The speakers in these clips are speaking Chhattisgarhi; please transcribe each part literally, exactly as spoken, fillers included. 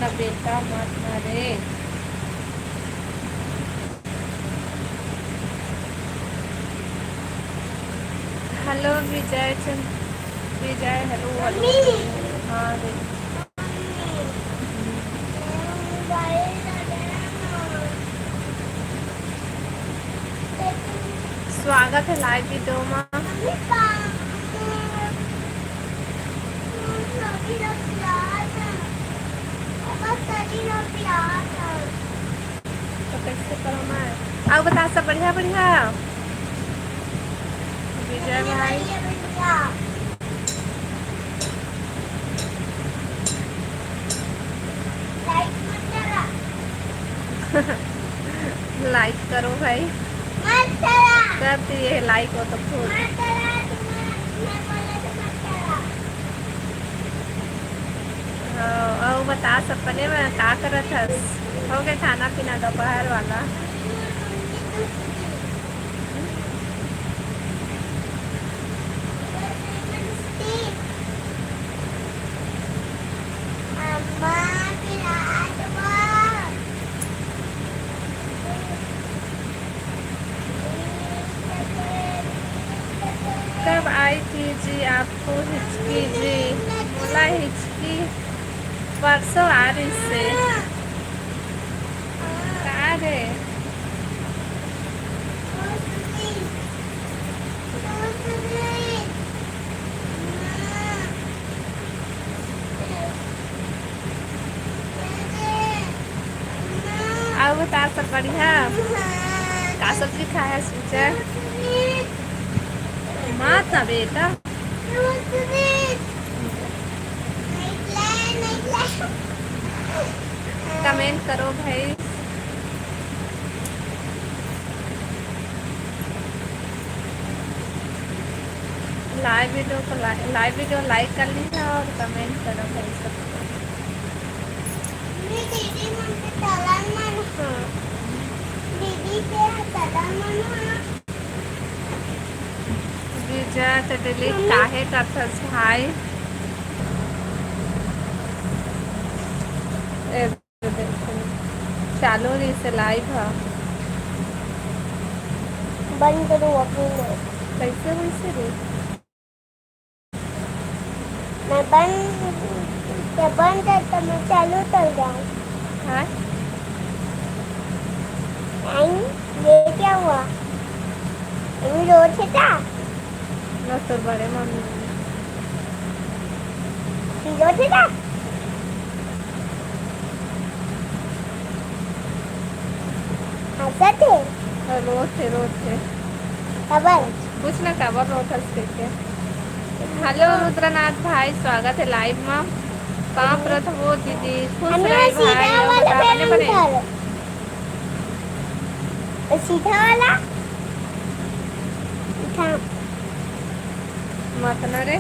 ना बेटा, मत ना रे। हेलो विजय चंद, विजय, हेलो, हेलो। हाँ रे। स्वागत है लाइव वीडियो में। तो कैसे करो मैं? आओ बता, सब बढ़िया, बढ़िया। विजय भाई। लाइक करो भाई। मत करा। कर दिए लाइक, वो तो फूल। मत करा, तुम्हें, मैं बोले तो मत करा। हाँ, अउ बता, सपने में का करत हस? हो गए खाना पीना दोपहर वाला? कब आई थी जी आपको हिचकी जी? मोला हिचकी परसों आ रही से। का रे? अउ बता, सब बढ़िया? का सब्जी खाया सूचा? मात ना बेटा। कमेंट करो भाई। लाइव वीडियो को लाइ-, लाइव वीडियो लाइक कर लीजिए और कमेंट करो भाई सब। दीदी मन के चलन मन ह। दीदी के चलन मन ह। विजय, तो डिलीट काहे करथस भाई? ए, चालू रहिसे लाइव ह। बंद करो अभी ना। कैसे वैसे रे? मैं बंद, जब बंद है तो मैं चालू कर जाऊँ। हाँ? टाइम, ये क्या हुआ? अभी रोज है क्या? बस तो बड़े मम्मी। रोज है क्या? हंसत हे? रोत हे, रोत हे। काबर? कुछ ना, काबर रोत हस कहिके। हेलो रुद्रनाथ भाई, स्वागत है लाइव में। कहाँ पर हो दीदी? खुश रहे भाई। सीधा वाला बने, बने। सीधा वाला। मत ना रे।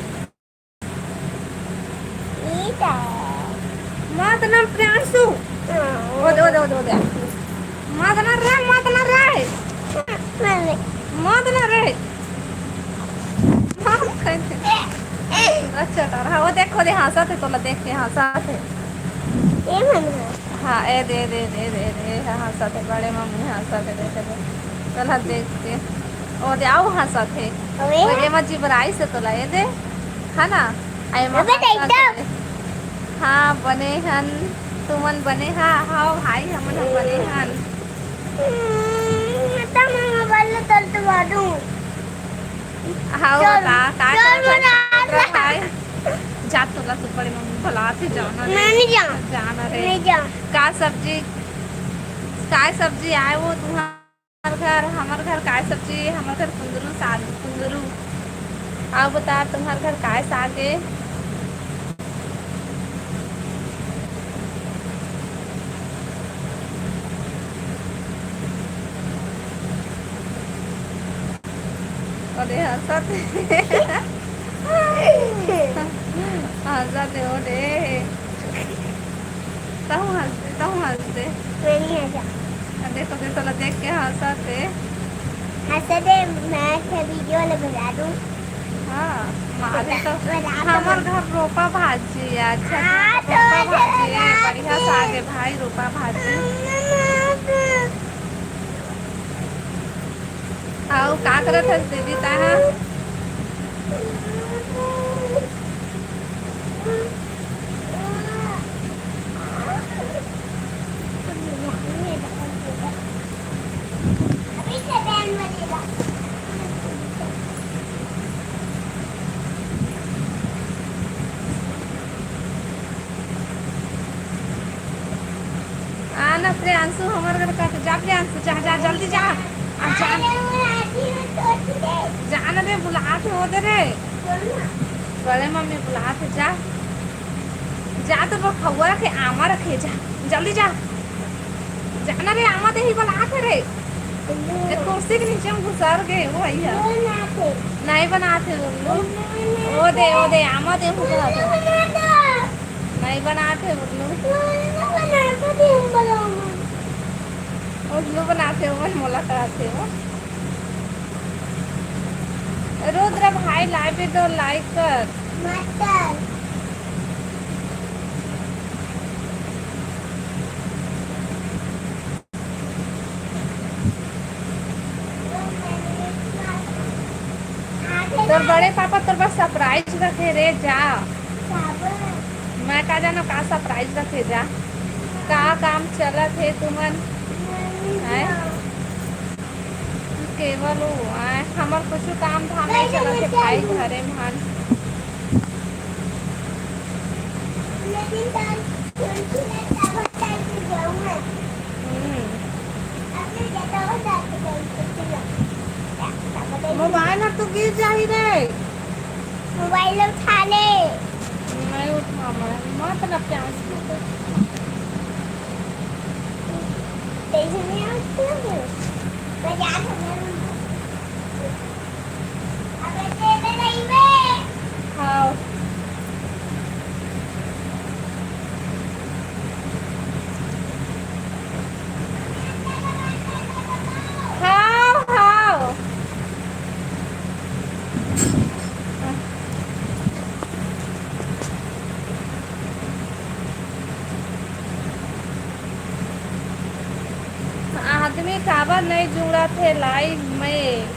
मत ना प्रियांशु। हाँ। ओ दे, ओ दे, ओ दे, ओ दे। मत ना रे, मत ना रे। हाँ, मत ना रे। अच्छा, डर। हाँ, वो देखो, दे, हंसत हे, तोला देख के हंसत हे। ये मन है। हाँ, ए दे, ए दे, ए दे, ए दे, ए दे, हंसत हे, बड़े मम्मी हंसत हे, देख दे। तोला देख के। ओ दे, अउ हंसत हे। अबे। ओ दे, मत जिबराई से तोला, ए दे। है ना? आई अबे, मत एकदम। हाँ, बने हन, तुमन बने हा? हाँ भाई, हमन ह बने हन। हम्म, तब मैं मोबाइल ला तल तो मारूं। हाँ, चल, बता, का चल, करत हस? जा, जा। जा, तोला तो बड़े मम्मी बुलात हे, जाना रे। मैं नहीं जाऊँ। जाना रे। नहीं जाऊँ। का सब्जी, का सब्जी आए वो तुम्हारा? हमर घर, हमर घर काय सब्जी, हमर घर कुंदरू साग, कुंदरू। अउ बता, तुम्हर घर काय साग ए? अरे हंसत हे। हंसत हे, ओ रे। तहूँ हंस दे, तहूँ हंस दे। मैं नहीं हंसा। आ देखो, देखो, ला देख के हंसत हे। हंसा दे, मैं अच्छा वीडियो वाला बना दूँ। हाँ, मारे तो हमर घर रोपा भाजी, अच्छा, हाँ, तो रोपा भाजी है, बढ़िया साग है भाई, रोपा भाजी। आओ, का करत हस दीदी तैं? आ ना प्रियांशु, हमर घर का, जा प्रियांशु, जा, जा, जल्दी जा। आ, जा। जा ना रे, बुलात हे वो दे रे। बड़े मम्मी बुलात हे, जा। जा तो वो खौआ रखे, आमा रखे, जा। जल्दी जा। जा ना रे, आमा दे ही बुलात हे रे। ये कुर्सी के नीचे में घुसर गए, वो भैया। नहीं बनात हे उल्लू। वो दे, वो दे, आमा दे, वो बनात हे। नहीं बनात हे उल्लू। उल्लू बनात हे, वो मोला करात हे वो। रुद्र भाई, live video like कर। तोर बड़े पापा तोर बर surprise रखे रे, जा। मैं का जानो का surprise रखे, जा। का काम चलत हे तुमन? हैं? केवल वो आए, हमर कुछु काम धाम नहीं चलत हे भाई, घरे में हन। हम्म। मोबाइल ह तो गिर जाही रे। मोबाइल उठा ले। नहीं उठा मैं, मत ना प्यास। हाँ। हाँ, हाँ। आदमी काबर नहीं जुड़त हे live में?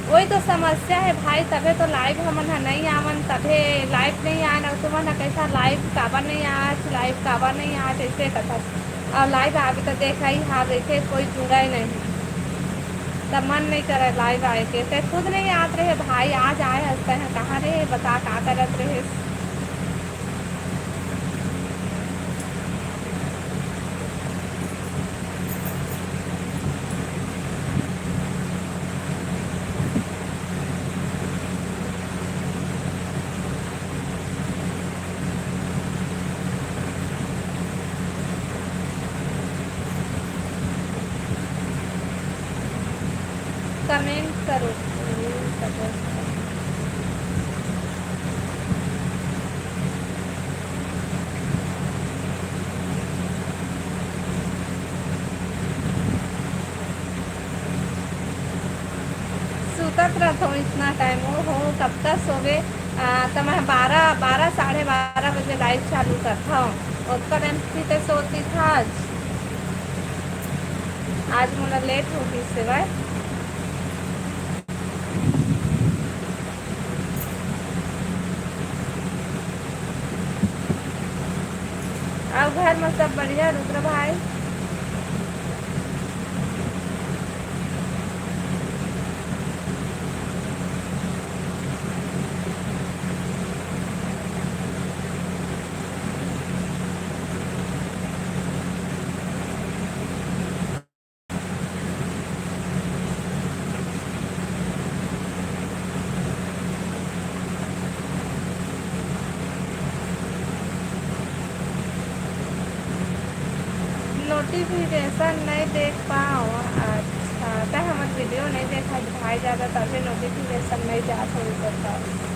वही तो समस्या हे भाई, तभे तो live हमन ह नहीं आवन, तभे live नहीं आन। अउ तुमन ह कैसा live काबर नहीं आच, live काबर नहीं आच, ऐसे कथस। अउ live आबे तो देखा ही हावे के कोई जुड़े नहीं, तब मन नहीं करे live आए के। ते खुद नहीं आत रहे भाई, आज आए हस, तैं ह कहाँ रहे, बता का करत रहे। Comment करो। सुतत रहथव इतना time, ओहो, कब तक सोवे? आ, त मैं बारह, बारह, साढ़े बारह बजे live चालू करथव, ओतका time फिर ते सोती था आज, आज मोला late हो गई से भाई। अउ घर में सब बढ़िया, रुद्र भाई? Notification नहीं देख पाओ। अच्छा, तै हमर video नहीं देखा भाई, ज़्यादा तभी notification नहीं जात होही तोर पास।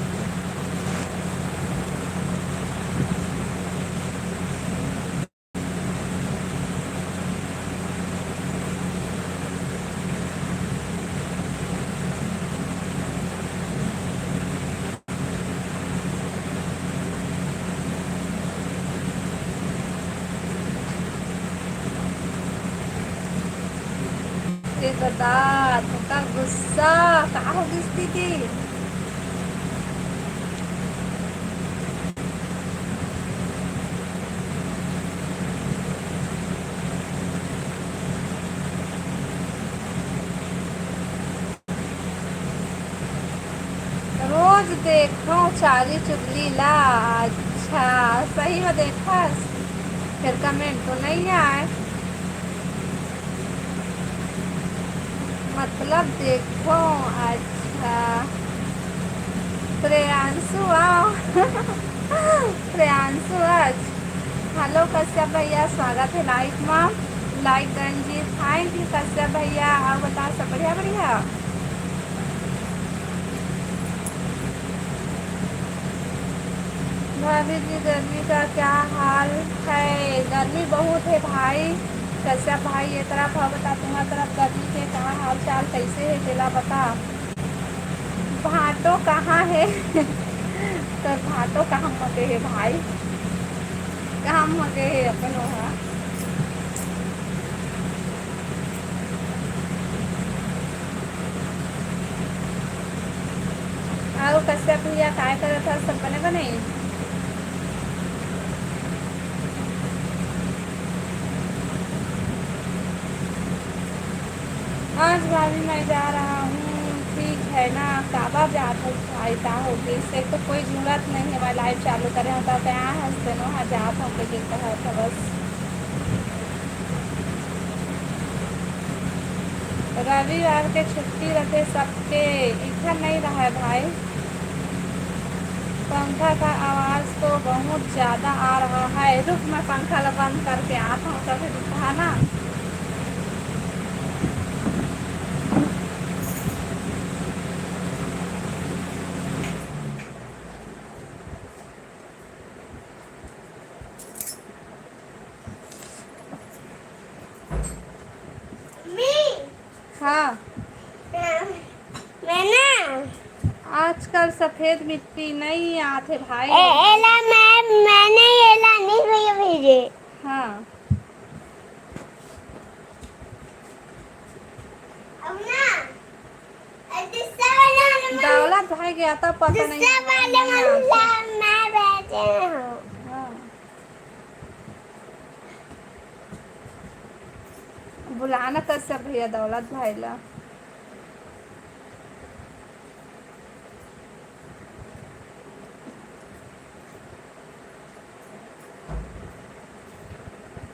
गुस्सा, थोड़ा गुस्सा। का हो गिस दीदी? रोज देखो चारी चुगली ला। अच्छा, सही में देखस, फिर कमेंट तो नहीं आए। मतलब देखो, अच्छा, प्रियांशु आओ। प्रियांशु आज। हेलो कश्यप भैया, स्वागत है लाइव में। Live Ranjit, thank you Kashyap भैया। और बताओ, सब बढ़िया? बढ़िया। भाभी जी, गर्मी का क्या हाल है? गर्मी बहुत है भाई। कश्यप भाई, ये तरफ हो, बता, तुम्हारी तरफ गर्मी के कहाँ हाल चाल, कैसे है, तेला बता। भाटो कहाँ है? तो भाटो कहाँ मगे है भाई, कहाँ मगे है अपन वहाँ। अउ कश्यप भैया, काय करत हस? सब बने बने? आज भाभी, मैं जा रहा हूँ। ठीक है ना, काबर जात हस भाई, का हो गिस? एक तो कोई जरूरत नहीं है, मैं लाइव चालू करे हूँ, तब आए हस, तेनो हा जात हूँ, के कहत हवस। रविवार के छुट्टी रथे सबके, इधर नहीं रहा है भाई। पंखा का आवाज तो बहुत ज्यादा आ रहा है। रुक, मैं पंखा ला बंद करके आत हूँ, तभी रुकहा ना। हाँ। मैं ना आजकल सफेद मिट्टी नहीं आथे भाई। ए, एला मैं, मैंने एला नहीं भैया भेजे। हाँ। अब ना, दूसरा वाला वाला दौलत भाई गया था, पता नहीं दूसरा वाला वाला मैं भेजे हूँ। हाँ। बुलाना कश्यप भैया दौलत भाई ला।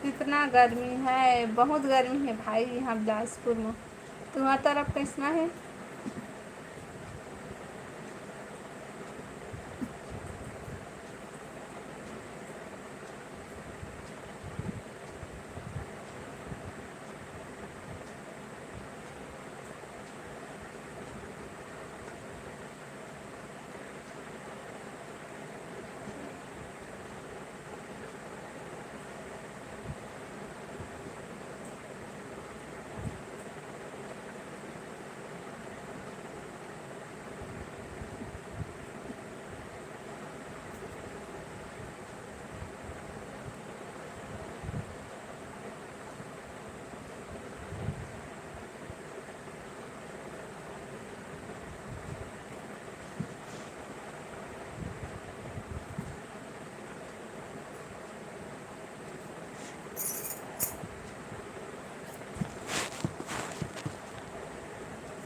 कितना गर्मी है, बहुत गर्मी है भाई यहाँ बिलासपुर में। तुम्हार तरफ कैसना है?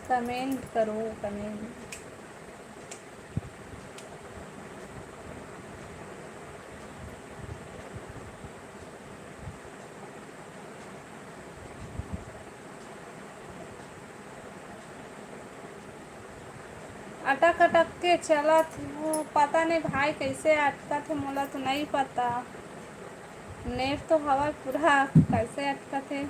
कमेंट करो, कमेंट। अटक अटक के चलत हे, वो पता नहीं भाई कैसे अटकत हे, मोला तो नहीं पता। नेट तो हवा पूरा, कैसे अटकत हे।